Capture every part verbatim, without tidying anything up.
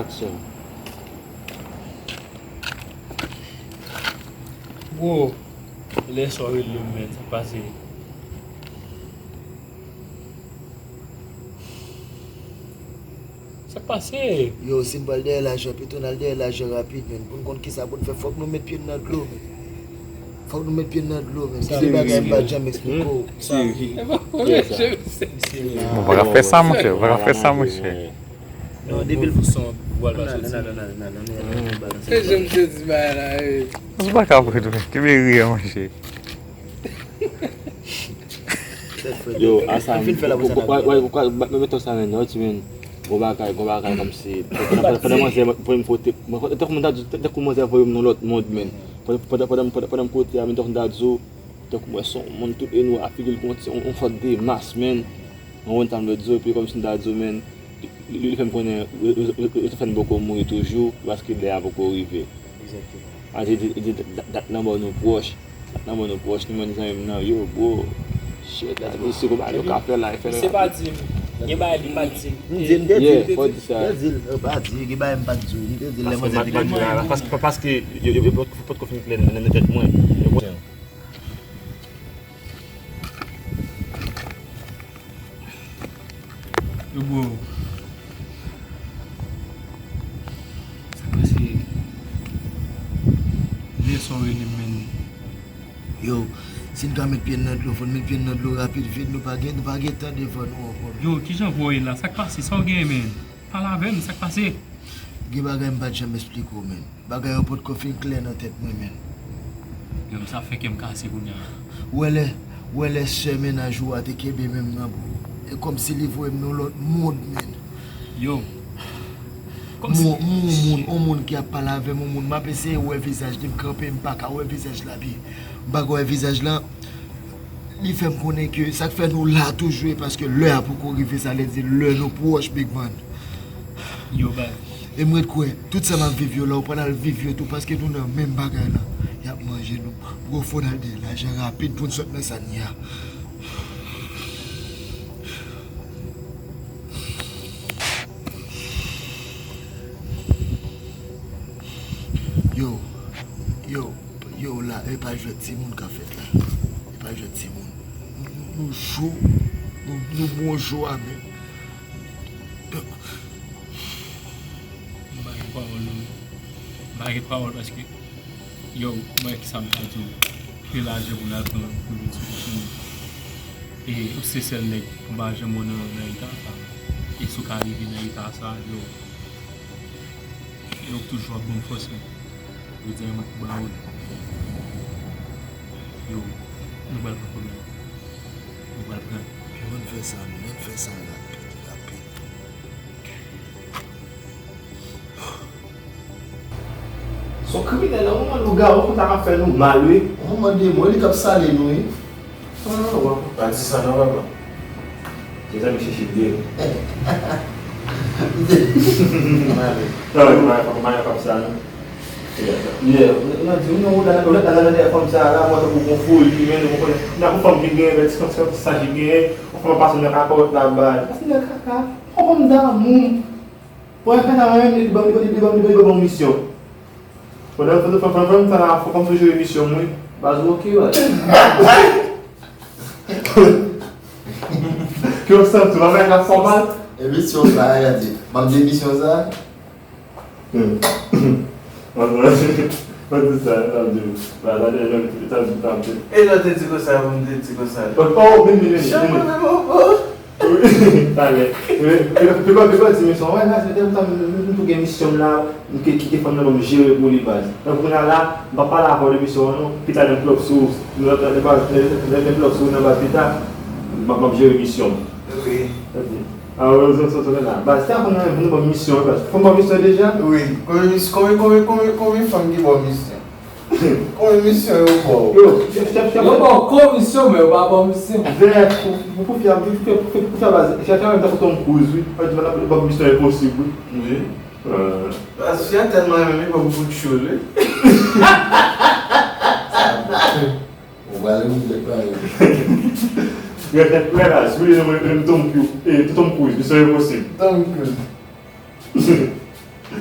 Aksyon. Bro, lè sa w rele m, men, sa k pase? Sa k pase? Yo, si n pral dèyè lajan, pito n al dèyè lajan rapid, men. Pou n konn kisa pou n fè, fòk nou met pye n nan dlo, men. Fòk nou met pye n nan dlo, men. Gen de bagay m pa t janm eksplike w. Sa. Bon, pa ka fè sa, monchè. Pa ka fè sa, monchè. Non, depi l Se jan m te di bagay la, wi. Ou pa ka pran tou. Kenbe ri a, monchè. Yo, asa, mwen, mwen, mwen, mwen, mwen, mwen, gon bagay, gon bagay kòmsi, pandan, pandan manzè voye m foto, mwen, tankou manzè voye m nan lòt mond, men. Pandan, pandan, pandan, pandan, pandan m kote a, men, tankou m ta di w, tankou mwen se yon moun tout e nwa, figi l gon ti, yon, yon sòt de mas, men. Mwen konn sa m vle di w, epi kòmsi m ta di w, men, li, li, li fè m konnen, yo, yo, yo, yo te fè n poko mouri toujou, paske lè a poko rive. Egzakteman. A, li di, li di, dat, dat lanmò nou pwòch. Dat lanmò nou pwòch, li menm zanmi m nan, yo, bro. Shit, la, mesye, gon bagay yo ka fè la, e fè l rapid. Misye pa di m. Gen bagay li pa di m. M di, m te di, yeah, m te di, fò di sa. M te di l, yo pa di, gen bagay m pa t di w, m te di l, lè manzè te gen bagay. Paske, paske, yo, yo, yo, yo potko fin klè nan, nan tèt mwen. Yo, bro. Sa pase? Lè sa w rele m, men. Yo, si n ka met pye n nan dlo, fò n met pye n nan dlo rapid, vit, nou pa gen, nou pa gen tan devan nou ankò. Yo, kijan voye la? Sa k pase? Sa w gen, men? Pale avè m, sa k pase? Gen bagay m pa t janm eksplike w, men. Bagay yo potko fin klè nan tèt mwen, men. Yo, sa fè kè m kase kounye a. Ou wè lè, ou wè lè sè mennaj ou a te kenbe men m nan, bro. E kòmsi li voye m nan lòt mond, men. Yo. Kòmsi. M wè, m wè yon moun, yon moun ki ap pale avè m, yon moun, m ap eseye wè vizaj li, m kanpe, m pa ka wè vizaj la byen. M pa ka wè vizaj la. Li fè m konnen ke sa k fè nou la toujou, e paske lè a poko rive, sa vle di lè nou pwòch, Big Man. Yo, baz. E m ret kwè, tout sa m ap viv yo la, ou pral al viv yo tou, paske nou nan menm bagay la. Y ap manje nou. Bro, fò n al dèyè lajan rapid pou n sot nan sa n ye a. Yo, yo, yo, la, e pa jwèt timoun k ap fèt la. E pa jwèt timoun. Nou, nou, nou cho, nou, nou bon cho a, men. M pa gen pawòl, non. M pa gen pawòl paske, yo, mwen, kisa m ta di w? Kite lajan pou n al pran pou nou ti kouchen. E ou se sèl nèg m pa janm wè nan, nan eta sa. E si w ka rive nan eta sa, yo, yo toujou ap ban m fòs, men. Jodi a, mwen k ba w li. Yo, nou pral pran kòb la. Nou pral pran. Yo, ann fè sa, men, ann fè sa rapid, rapid. Se yon kriminèl, yon lougawou konsa k ap fè nou mal, wi. Yon manman demon, li k ap sale nou, wi. Non, non, non, papa. Pa di sa non, papa. Mezanmi, chèche byen. Male. Non, non, non, papa, pa di sa non. Yeah, m ap di w non, ou la, ou la, la, la, dèyè fanm sa la, mwen tankou gon foli, men nou konprann. Nan yon fanm ki genyen, men ti fanm sa ki genyen, yon fanm ap pase nan kakòt la, bay. Pase nan kaka, yon fanm damou. Bon, e pa sa menm, li ban, li ban, li ban, li ban, li ban, ban misyon. Pandan, pandan, pandan, pandan sa la, fò kòm toujou emisyon mwen. Baz, ok, wè. Ki w santi w, bagay la fò mal? Emisyon sa, y a di. M ap di emisyon sa. Hmm. Mwen di sa, m ap di. Ba, ba, ba, ba, ba, ba, ba. E lè w te di konsa, pou m te di konsa. Oh, oh, vin, vin, vin, vin. Chanpon de bobo. Wi, talè. Wi, pi, pi, pi, pi, ti mesye, wè, la, se te, m, m, m, m tou gen misyon m la, m te kite fanm nan ban m jere pou li, baz. Donk, kounye a la, m pa pale avè w de misyon an, non. Pita lè m plòk sou, lè, lè, lè, lè, lè m plòk sou nan baz pita, m ap, m ap jere misyon m. Wi. Ok. A, wè, zòt, zòt, zòt la. Baz, se fanm nan, nou ban m misyon, baz. Fanm ban m misyon deja? Wi. Konbyen mis-, konbyen, konbyen, konbyen, konbyen fanm ki ba w misyon? Konbyen misyon yo ba w? Yo, chèf, chèf, chèf. Yo ba w komisyon, men yo pa ba w misyon. Vè, pou, pou, pou fè, pou fè, pou fè, pou fè baz, chèf, chèf, menm tankou Tom Cruise, wi. Yo ba w misyon enposib, wi. Wi. Euh. Baz, fi a tèlman renmen m, li ba w bout cho, wi. Ou pral regrèt, pare. Rèd, rèd, rèd, baz, wi, non, mwen, mwen, Tom Cruise, eh, Tom Cruise, misyon enposib. Tom Cruise. Yo,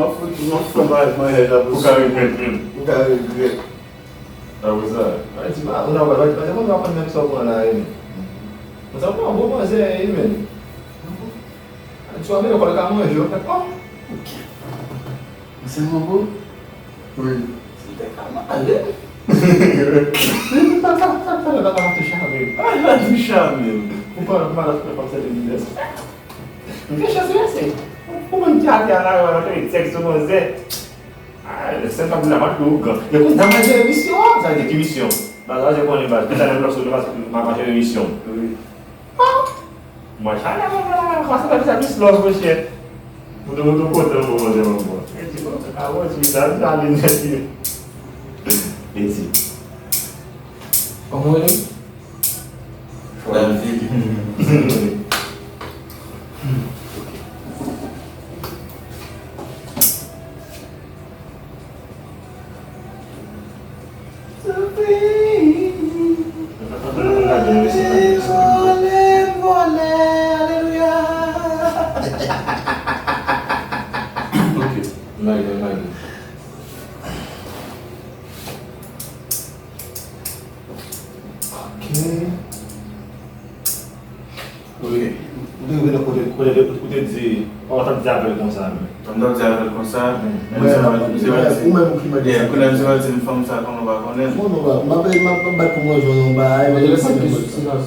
m ap fout, m ap fè maryaj la pou ka regrèt menm. Pou ka regrèt. Apre sa? Mwen di, "Ah, ou nan pral, mwen di, mwen aprann menm sa w pran la, Remy." Mwen di, "Mwen bon manzè, Remy." Mwen di, "Ou ap vin lekòl ka manje, w fè kòm." Mwen se manbo? Wi. Se te ka male. Mwen pa ka, pa ka, pa ka touche a menm. Ah, la touche a menm. Ou pa, ou pa la touche a menm. Mwen gen chans, mwen se. Ou menm ki atè a la, ou antre tèks sou manzè. Ah, sèl sa pou la mat ougan. E kounye a mwen jere misyon an, sa vle di ki misyon? Baz, ou konnen baz, tout ane lòs ou baz, mwen pa jere misyon. Wi. Ah! Mwen chale mwen la, pase la sa plis lòs monchè. Mwen te mwen te kontan mwen manje mwen bon. E di bon, a bon, ti sa sa li nèt li. E di. Kòman ou rele? David. Vole, vole, alelouya. Ok, lage, lage. Ok. Wi. Ou te rive nan kote, kote, ou te di, ou t ap di avè l konsa menm. M t ap di avè l konsa, men m se Valentine. Ou menm ou ki mande sa. Yeah, kounye a m se Valentine, fanm sa kòman w pa konnen l? Bon, non, m ap, m ap, m ap bat pou mwen jwenn yon bagay, men silans, silans.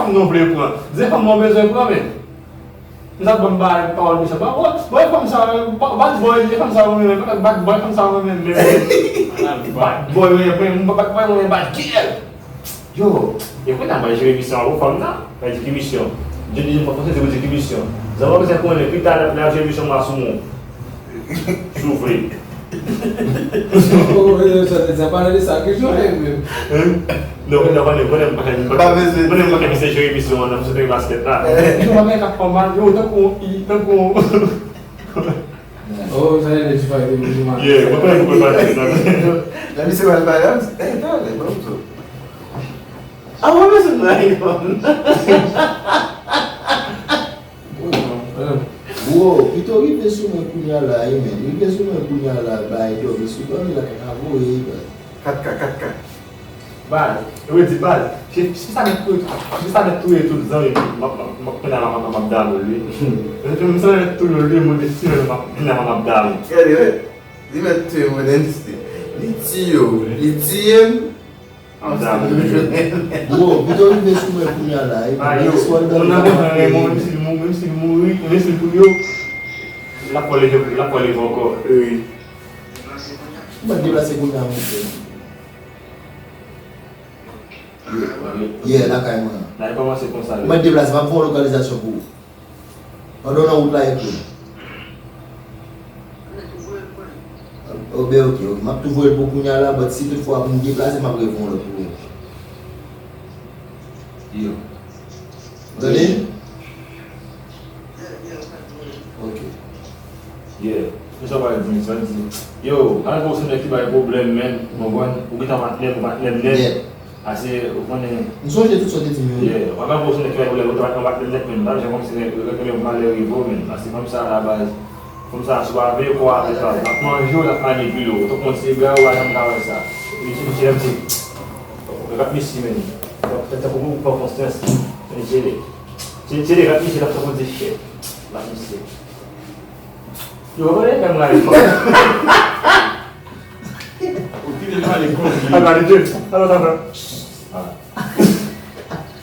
fanm nou vle pran. Se fanm mwen bezwen pran, men. M sa ban m ba pawòl misye. Ba, ba, ba, fanm sa, ba, bad boy, e fanm sa, mwen, mwen, bad boy, fanm sa, mwen, mwen, mwen, bad boy, mwen, mwen, bad boy, mwen, bad girl. Yo, e kwen nan mwen jere misyon an, fanm nan, mwen di ki misyon. Je di, mwen, se pou di ki misyon. Sa w bezwen konnen, pita lè, lè ap jwe emisyon m a sou moun. Si w vle. Oh, sa, sa pale de sa, ke jwe menm. Hein? Non, non, konnen, konnen, konnen, konnen, konnen, konnen, se jwe emisyon an, nan, se basket la. Yo, pa gen ka fè mal, yo, tankou, tankou. Oh, sa, e de ti fay de moun. Yeah, mwen konnen pou mwen pale sa. Nan misye pral pale, eh, talè, bon, so. Ah, mwen bezwen nan iPhone. Bro, pito rive sou mwen kounya la, wi, men. Rive sou mwen kounya la, bay dòmi sou dòmi la, kaka voye, bro. Kat ka, kat ka. Baz, yo di baz, se, se sa nèt touye, se sa nèt touye tout zanmi m, m ap, m ap, m ap, m ap, m ap dalo, wi. Se sa nèt touye, wi, mwen de si m ap, m ap dalo. Gade, wi. Li mèt touye mwen nan liste. Li tiye w, li tiye m. Bro, pito rive sou mwen kounya la, e, ah, yo, moun nan kontan renmen w, menm si l mouri, menm si l mouri, menm si l touye w, l ap fè leve, l ap fè leve ankò. Wi. Ou mèt deplase kounya, monchè. Yeah, lakay mwen an. N a kòmanse konsa. Ou mèt deplase, m ap fè yon lokalizasyon pou ou. Pandan w nan wout la, ekri. Oh, ben, ok, ok. M ap tou voye l pou kounya la, but si tout fwa pou m deplase, m ap revoye yon lòt pou ou. Yo. Ou tande? Ok. Yeah. Mwen sa pral di, sa di. Yo, al gwo sou nèg ki bay pwoblèm, men. Ou konprann? Ou gentan patnè m, ou patnè m nèt. Nèt. Ase, ou konnen. M sonje tout sa w te di m yo, wi. Yeah, w ap gade w se nèg ki bay pwoblèm, ou te bat, ou bat nèt, men m pa t janm kòmsi nèg yo renmen w malè rive w, men. Ase fanm sa a la baz. Fanm sa a, si w pa veye kò w avè l, l ap manje w, l ap manipile w. Ou t ap konn se bra w, w pa janm ka wè sa. Li di, li di, li di, rat misye, men. Tankou pou pran konsyans. Men tchele. Tchele, rat misye, l ap tankou di chèf. Rat misye. Yo, w konnen fè m rale kò. Ou kite m pale konbyen. Al pale de. Al pale de.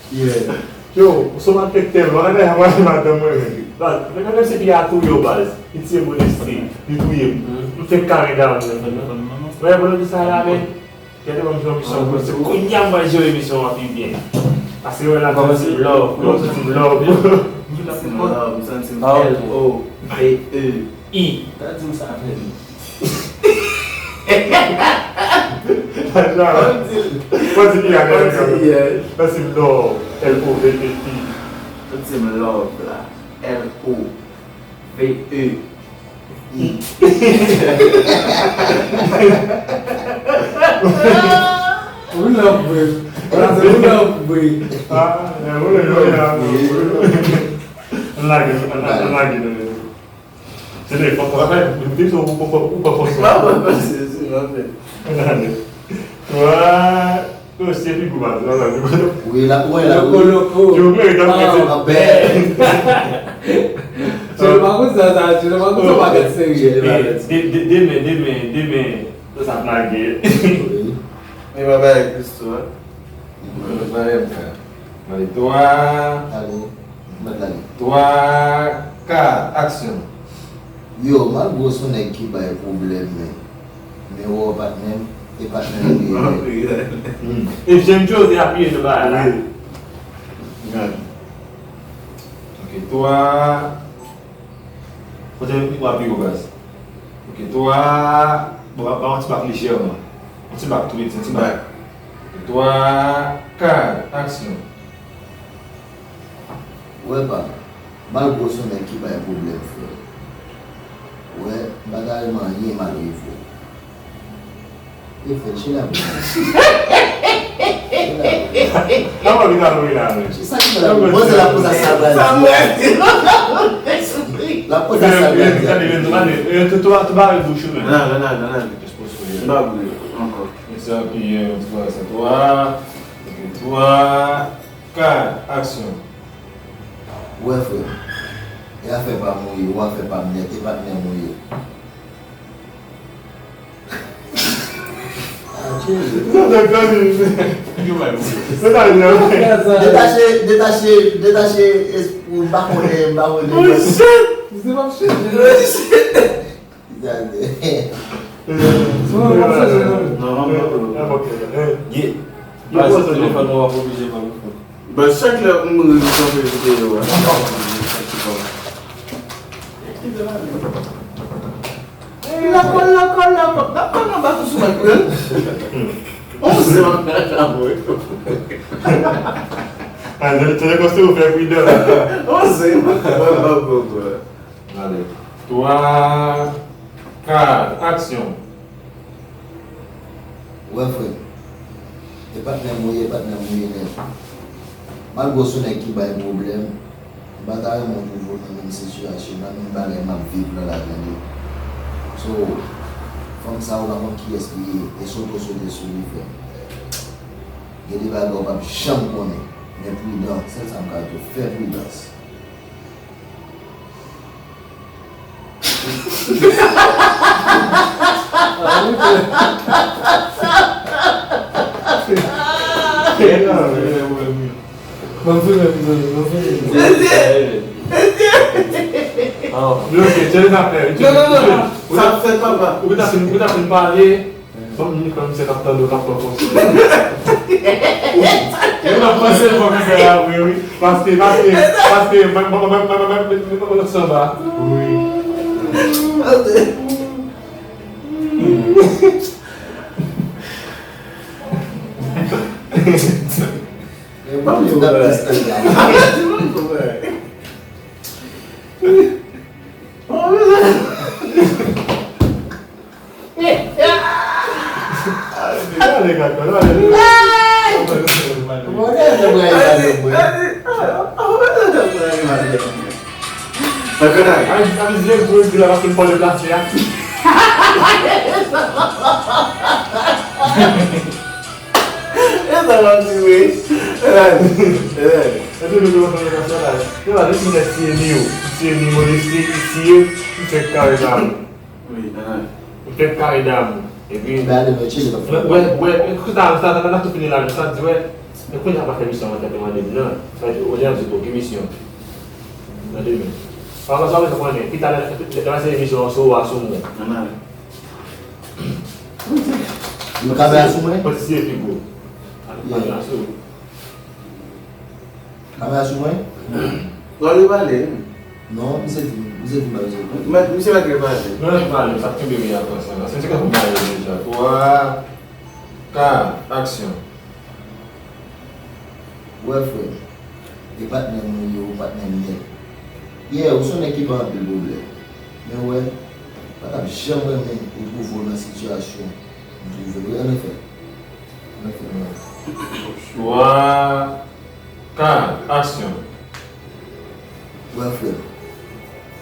Yeah. Yo, ou sou malfektè, mwen, mwen, mwen, madanm mwen, men. Baz, men, menm si piya touye w, baz. Li tiye m, li touye m. M fèk kare dam, men. Mwen, mwen, di sa la, men. Gade, ban m jwe emisyon pou se kounye a m pral jere emisyon an pi byen. Pase wè la, m santi m love, m santi m love. M santi m love, m santi m L O V E. I. Ta di m sa, men. Fò di, fò di I a, fò di I a. Fò di love, L O V E I. Fò di love la, L O V E I. We love break. We love break. Ah, yeah, we love break. Ann lage, ann lage, ann lage. Se te fòk, fòk, fòk, ou pa fòk. Ou pa fòk. Ou pa fòk. Ou se, se, se, se. Twa. Yo, se figi w, baz. Wi, la, wi, la, loko, wi. Loko. Yo, men, yo, ah, men, bèl. Tchele pa konn sa, sa, tchele pa konn sa, bagay serye. De-, de-, demen, demen, demen, sa ap lage. Wi. Men pa bay Christo, hein? Mwen pa bay M K. Mande twa. Alo. Mèt lage. Twa, kat, aksyon. Yo, malgre w se yon nèg ki bay pwoblèm, men, men w patnè m, e patnè m li ye. Hmm. E Jemjo te apiye sou bagay la. Wi. Gad. Ok, twa. Kote mikwo a pi wo, baz? Ok, twa. Bon, ba, ba yon ti bak lejèman. Yon ti bak tou piti, yon ti bak. Ok, twa, kat, aksyon. Wè pa, malgre w se yon nèg ki bay pwoblèm, frè. Wè, m pa ta renmen anyen mal rive w. E frè, chila pou mwen. Chila pou mwen. Kòman li ka louri la, men? Sa ki fè la, mwen se la pou sa sa pral di. Sa mwen di. La pou sa sa pral di. Gade, gade, gade, gade, tou, tou, tou bare bouch ou, men. Nan, nan, nan, nan, nan. M pa boule ankò. Mèsi anpil, yon ti fwa sa. Twa, ok, twa, kat, aksyon. Wè, frè, e afè pa m ou ye, ou afè pa m nèt, e patnè m ou ye. Ah, tchele. Detache, detache, detache, es-, m pa konnen, m pa konnen. Oh, shit! Misye p ap chanje. Non, non, non, non. Ye. Yo, baz, se telefòn nan w ap oblije ban m fon. Baz, chak lè m rive kanpe videyo a. Non, non. Lakòl, lakòl, lakòl. N ap pale anba tou sou mwen, wi. On zen m ap nan chanm, wi. A, jan, jan konstwi ou fè pridan. On zen m ap nan chanm, wi. Ale. Twa, kat, aksyon. Wè, frè m, e patnè m ou ye, e patnè m ou ye nèt. Malgre w se yon nèg ki bay pwoblèm, m pa ta renmen w twouve w nan menm sitiyasyon, nan menm bagay m ap viv la, la, tande. So, fanm sa, ou pa konn kiyès li ye, e sot ou sote sou li, frè m. Gen de bagay ou p ap janm konnen, men pridan, sèl sa m ka di w, fè pridans. Ban m filme, ban m filme. Non, non, non. Sa ap fèt, papa. Ou ta fin, ou ta fin pale. Fanm ni fanm se k ap tande w k ap pran konsèy. Yo t ap panse l pran konsèy la vre, wi. Paske, paske, paske, mwen, mwen, mwen, mwen, mwen, mwen, mwen, mwen, sanba. Wi. Mwen, mwen, mwen, mwen, E sa w ap di, wi. Epi nou te wè nan relasyon la, yo pa de si nèg siye li yo, siye li modeste, siye, li fèk kare damou. Wi, ah. Li fèk kare damou. Epi, wè, wè, wè, koute sa, sa, sa, sa, sa tou fini la, sa di, wè, men kounye a pa fè misyon an, te mande m nan. Sa di, o, li ap di, ok, misyon. Nan demen. Papa, sa w bezwen konnen, pi ta lè, lè, lè se emisyon an sou ou a sou mwen. Nou ka fè a sou mwen? Pati siye pi gwo. Kamera sou ou. Kamera sou mwen? Lò li pale. Non, misye di, misye di bagay sou mwen. Mèt, misye mèt repale. Non, li pale, sa kenbe wi apre sa. Se ti ka pou pale deja. Twa, kat, aksyon. Wè, frè m, e patnè m ou ye, ou patnè m nèt. Yeah, ou se yon nèg ki bay anpil pwoblèm. Men wè, m pa t ap janm renmen ou twouve w nan sitiyasyon m twouve w. Ann fè. Ann fè, non. Twa, kat, aksyon. Wè, frè m,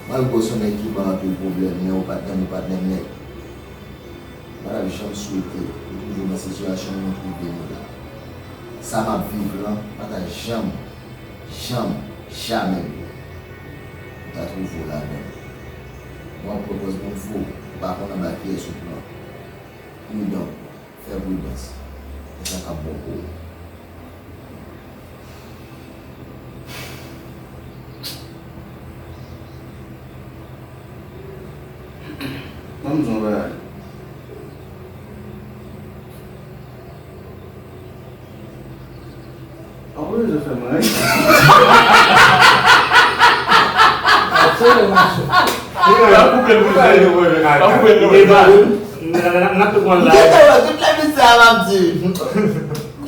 malgre w se yon nèg ki ban anpil pwoblèm, men ou patnè m, ou patnè m nèt. M pa t ap janm swete ou twouve w nan sitiyasyon nou twouve nou la. Sa m ap viv lan, m pa ta janm, janm, jamè m ta twouve w ladan l. Mwen, pwopòz bon fou, ou pa konn anba kiyès ou pran. Pridans. Fè pridans. E sa k ap bon pou ou. Ban m di w yon bagay. Anpil je fè mwen. Atire mache. Yo, yo koupe l pou l fè yo, yo, yo, yo. Yo koupe l pou l fè. N ap tou pran live. Gete wè, tout lè misye a m ap di.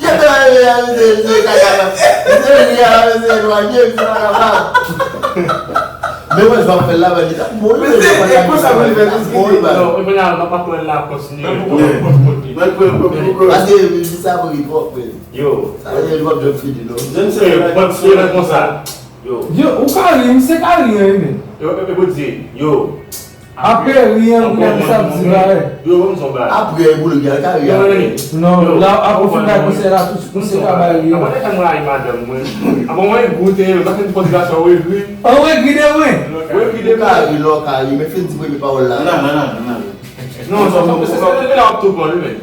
Gete wè, misye, misye, misye, kaka la. Misye, misye, misye, elwanye, misye pa kapab. Men mwen, jan w ap fè l la, mwen, li t ap mouri, misye, e konsa pou li fè diskite. Non, e kounye a, m ap pran l la, kontinye. Mwen, mwen, mwen, mwen, mwen. Paske misye ap ri twòp, men. Yo. Sa vle di li p ap janm fini, non. Jenn se, yo, yo, konsa. Yo. Yo, ou ka ri, misye ka ri, wi, men. Yo, yo, yo, yo. Apre ri an, kounye a misye ap di bagay. Yo, ban m di yon bagay. Apre, pou li al ka ri apre. Non, la, apre w fin bay konsèy la, tout misye ka bay ri an. Avan de fè m rayi madanm mwen. Avan mwen goute, yo, paske m pran ti gason, wi, wi. An, wi, ri de mwen. Wi, ri de mwen. Ou ka ri, lè w ka ri, men fin di premye pawòl la. Non, non, non, non, non. Non, sa, sa, se, se, se la w ap tou pran, wi, men.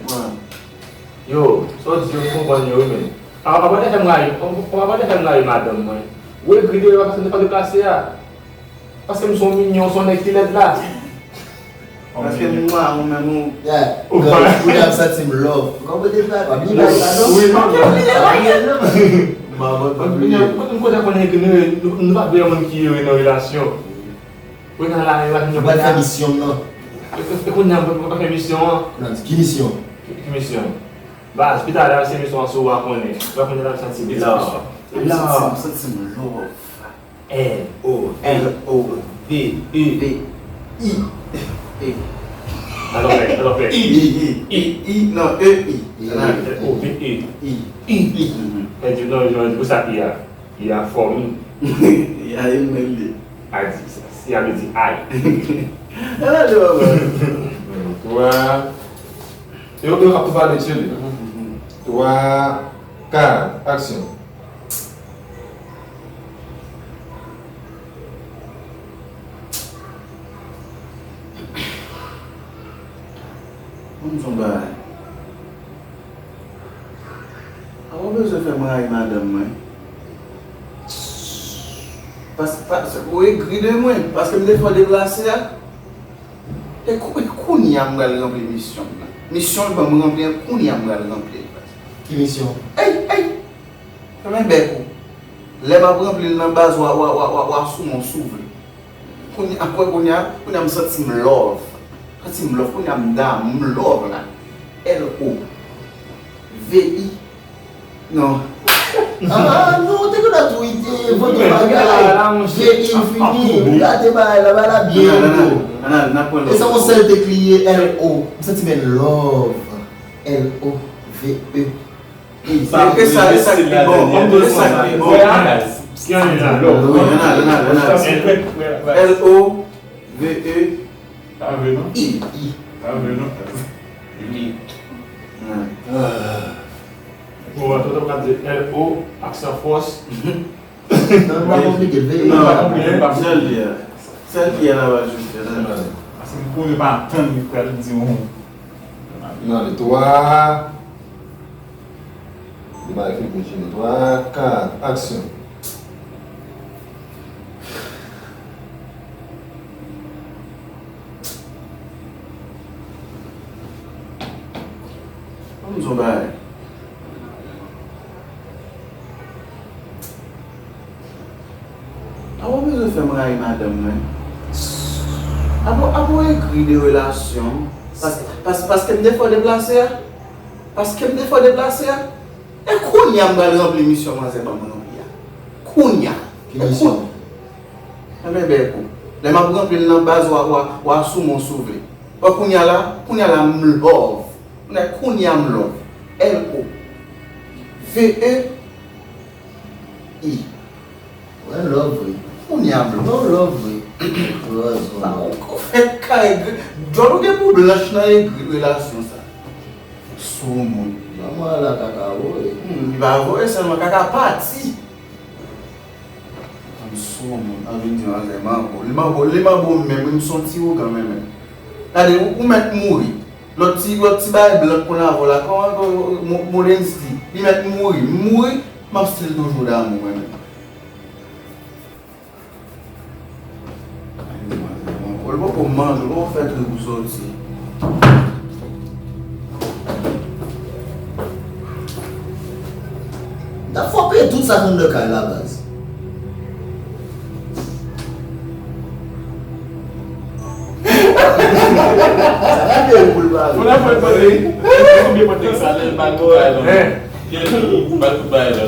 Yo, sa w di yo, m konprann yo, wi, men. Papa, papa te fè m rayi, papa te fè m rayi madanm mwen. Ou egri de yo, paske m te fè deplase a. Paske m se yon minyon, se yon nèg ki lèd la. Paske m nwa, ou menm ou. Yeah. Ou pa. Ou ap santi m love. Ou konprann depi la, pa bliye bagay sa, non? Wi, non. Pa bliye, non. Manman, pa bliye. Kote m kote konn egri, nou, nou pa vle moun ki ere nan relasyon. Kounye a la, e pa fini. Nou pral fè misyon m nan. E, e, e kounye a, nou pral fè misyon an. Nan di, ki misyon? Ki, ki misyon? Baz, pi talè, se misyon an, si w pa konnen. W pa konnen, l ap santi misyon. Love. Love. M santi m love. L O V E. L O V E. I. E. Atann, atann, I. I, I, I, I, non, E, I. L O V E. I. I. I. Mhm. Sa vle di, non, jan di pou sa, I a. I a fòmi. I a e l menm li. A di, si a vle di ay. Ala de baba. Twa. Yo, yo ap tou pale, cheri. Mhm. Twa, kat, aksyon. Ban m di w yon bagay. Apa w bezwen fè m rayi madanm mwen? Pas, pas, ou egri de mwen, paske m te fè w deplase a. E kou-, e kounye a m pral ranpli misyon m nan. Misyon l ban m ranpli an, kounye a m pral ranpli l. Ki misyon? Ey, ey! Fèmen bèk ou. Lè m ap ranpli l nan baz, w a, w a, w a, w a, w a sou mwen, w a souvle. Kounye a, kounye a, kounye a m santi m love. Santi m love, kounye a m damou, m love la. L O V I. Non. Ah, non, te konn ap tou ide, voye bagay. Ve infini, ou gate bagay la, bagay la byen. Nan, nan, nan, nan, nan, nan pran lòt. E sa yon sèl te kliye, L O. M santi m in love. L O V E. E sa, e sa ki pi bon. E sa ki pi bon. Ki ane la? Wi, ann al, ann al, ann al. L O V E. Pa vre non. I. I. Pa vre non. Bon, an tou ka, m ap di L O, aksyon fòs. Non, pa konplike, veye. Non, pa konplike, pa konplike. Sèl li a. Sèl li a la va jis fè la. Paske m konnen pa tann li pral di yon. Nan le twa. Li pa ekri byen cheri. Twa, kat, aksyon. Ban m di w yon bagay. Apa w bezwen fè m rayi madanm mwen? Apa, apa w egri de relasyon? Pas, pas, paske m te fè w deplase a? Paske m te fè w deplase a? E kounye a m pral ranpli misyon manzè ban m ranpli a. Kounye a. Ki misyon? Fèmen bèk ou. Lè m ap ranpli l nan baz, w a, w a, w a sou mwen w souvle. Bon, kounye a la, kounye a la, m love. Kounye a, kounye a m love. L O V E I. Wè love vre. Kounye a m love. Love vre. Ou fè kay gri. Djòl ou gen pou blanch nan egri relasyon sa. Sou moun. Manman la kaka voye. Hmm, li pa voye sèlman kaka pati. M sou moun, anvi di manzè manbo. Li manbo, li manbo menm, wi, m son ti ougan menm. Gade, ou, ou mèt mouri. Lòt ti, lòt ti bagay blan k konn avè w la, kòman, Mo-, Modensky, li mèt mouri. M mouri, m ap still toujou damou mwen menm. Ou poko manje, ou poko fè trik ou soti. M t ap fè w peye tout sa k anndan kay la, baz. Sa pa de ou pou l pale. Fò n ap fè l pale. Konbyen pòtèy sa, lè l ba l tout bagay la? Kèl ou ba l tout bagay la?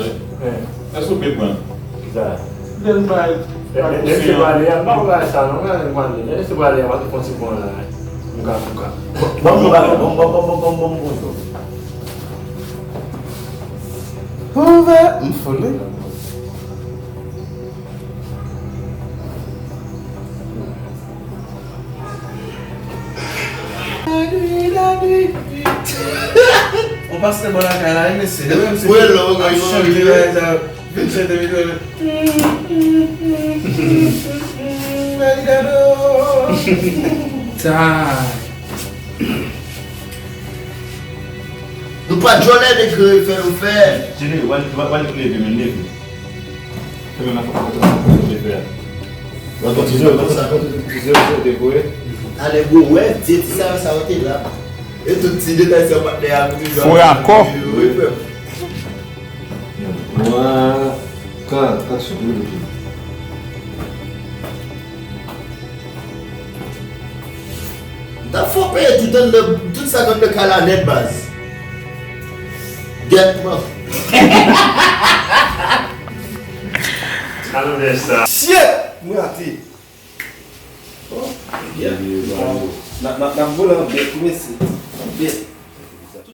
Èske w byen pran? Kisa? Lè l bay. Lè, lè, lè se pale a, m pa wè sa non, lè se pale a, pa te fon ti bon la. Mouka, mouka. Bon, bon, bon, bon. Ouvè, m foule. Ou pase bò lakay la, wi, mesye. Depi mesye ap chante bagay sa, vin chante, vin chante. Mèt gado. Sa. Nou pa djòlè de gre fè nou fè. Cheri, w al, w al, w al leve, men leve. Fè men nan fòm, fè men nan fòm, fè men. W al kontinye, w al kontinye, w al kontinye, w al kontinye. Ale, gwo, wè, di ti sa, sa, w te la. E tout ti detay sa, patnè a, pou ti jan. Fò akò. Wi, frè m. Twa, kat, aksyon, tou de pi. N ap fè w peye tout anndan, tout sa k anndan kay la nèt, baz. Gèt man. Anlè sa. Shit! Mwen rate. Oh, yeah. N ap, n ap, n ap vole an bèt, wi, mesye. An bèt.